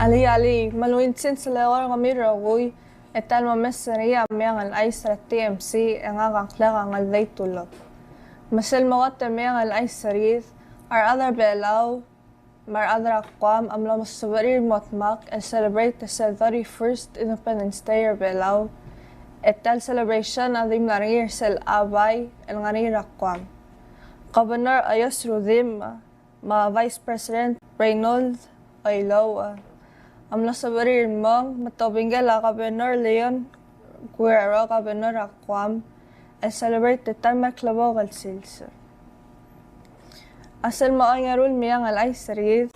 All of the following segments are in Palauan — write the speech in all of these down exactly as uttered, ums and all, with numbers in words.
Alii, alii, me a ungil sils el eko er kemiu el rokui, e tal momes er ngii a Meang el Chais er a T M C, e ngak a ngklek a Ngeldei Tulop. Me sel mo kot el Meang el Chais er kid, a rechad er a Belau, me a rechad er a Guam a mlo sebechir el mo dmak el celebrate er sel thirty-first Independence Day er a Belau, e tal celebration a di mla er ngii er sel Abai el ngar er ngii er a Guam. Governor Eyos Rudimch me a Vice President Raynold Oilouch a mlo sebechir el mong, me te obengkel a Governor Leon Guerrero, Governor er a Guam, el celebrate er tal mle klebokel sils. A sel mo ongeru el Meang el Chais er kid,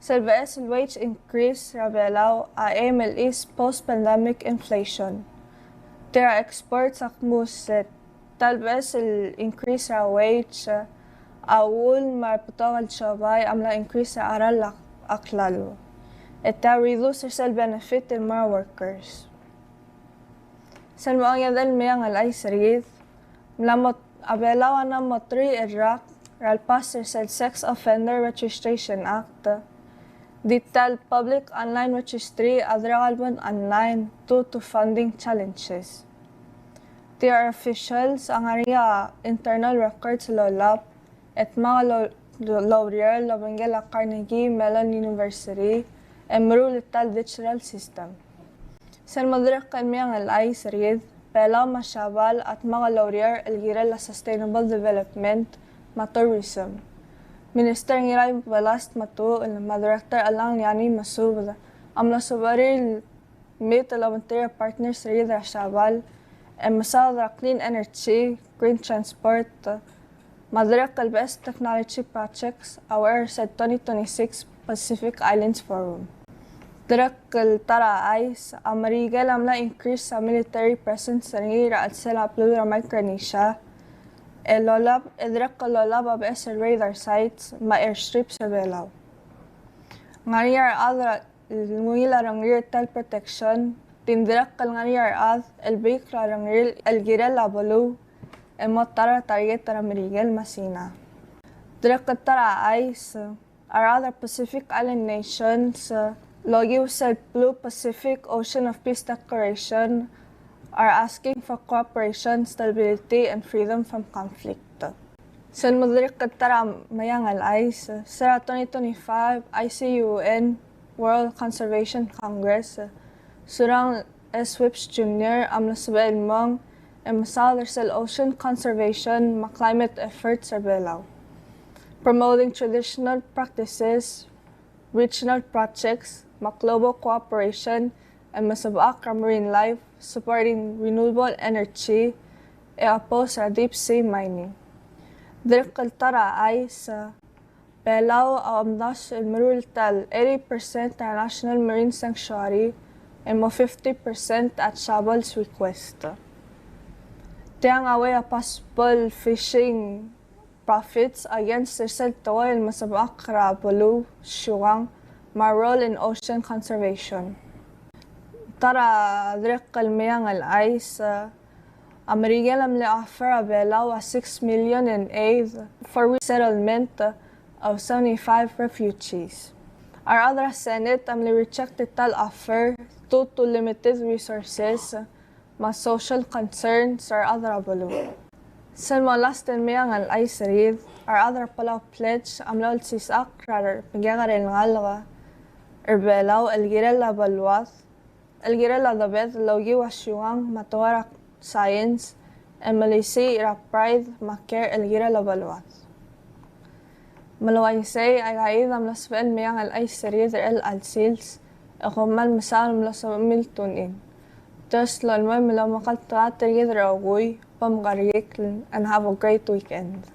sel beches el wage increase er a Belau a eim el ease post-pandemic inflation. Tir a experts a kmo se tal beches el increase er a wage a uchul me a rebetok el siobai a mla increase er a cheral a klalo, e te reduce er sel benefit el mo er a workers. Sel mo ongedei el Meang el Chais er kid, mla mo, a Belau a mla mo teruich el rak er a lepass er sel Sex Offender Registration Act. Di tal public online registry a dirrek el bo online due to funding challenges. Tir a officials a ngar er ngii a internal records el olab, e dmak el oureor el obengkel a Carnegie Mellon University, e meruul er tal digital system. Sel mo dirrek el Meang el Chais er kid, Belau me a Siabal a dmak el oureor el kirel a sustainable development me a tourism. Minister Ngirai Balast Matuchl me a Director Alang Liani Masubed a mlo sebechir el meet el obengterir a partners er kid er a Siabal, e mesaod er a clean energy, green transport, me a dirrek el beches technology projects a uchei er sel twenty twenty-six Pacific Islands Forum. Dirrek el ta er a chais, a Merikel a mla increase a military presence er ngii er a chelsel a beluu er a Micronesia, el olab, e dirrek el olab a beches el radar sites me a airstrips er a Belau. Ngar er ngii a rechad el ungil a rengrir er tal protection, te dirrek el ngar er ngii a rechad el bek el rengrir el kirel a beluu el mo ta er a target er a Merikel me a Sina. Dirrek el ta er a chais, a rechad er a Pacific Island nations el okiu sel Blue Pacific Ocean of Peace Declaration are asking for cooperation, stability, and freedom from conflict. Sel mo dirrek el ta er a Meang el Chais, se er a twenty twenty-five I C U N World Conservation Congress, Surangel S. Whipps Junior a mlo sebechel el mong e mesaod er sel ocean conservation me a climate efforts er a Belau, promoting traditional practices, regional projects, me a global cooperation, e mesebechakl er a marine life, supporting renewable energy, e oppose er a deep sea mining. Dirrek el ta er a chais, Belau a omdasu el meruul er tal eighty percent er a National Marine Sanctuary, el mo fifty percent er a Siabal's request. Tiang a uai a possible fishing profits against er sel tekoi el mesebechakl er a beluu, siukang, me a role in ocean conservation. Ta er a dirrek el Meang el Chais, a Merikel a mle offer a Belau a six million in aid for resettlement of seventy-five refugees. A rechad er a Senate a mle reject er tal offer due to limited resources me a social concerns er a rechad er a beluu. Sel mo last el Meang el Chais er kid, a rechad er a Palau Pledge a mlo olsisechakl er a remekekerei el ngalek er a Belau el kirel a beluad, el kirel a debed el okiu a siukang me a tekoi er a science, e melisiich er a pride me a care el kirel a beluad. Me le uaisei, aika kid a mlo sebechel el Meang el Chais er kid er chelecha el sils, e kom kmal mesaul el mlo sebechemiu el tune in. Just lolmuim el omekngeltengat er kid el rokui, bo mkerekikl, and have a great weekend.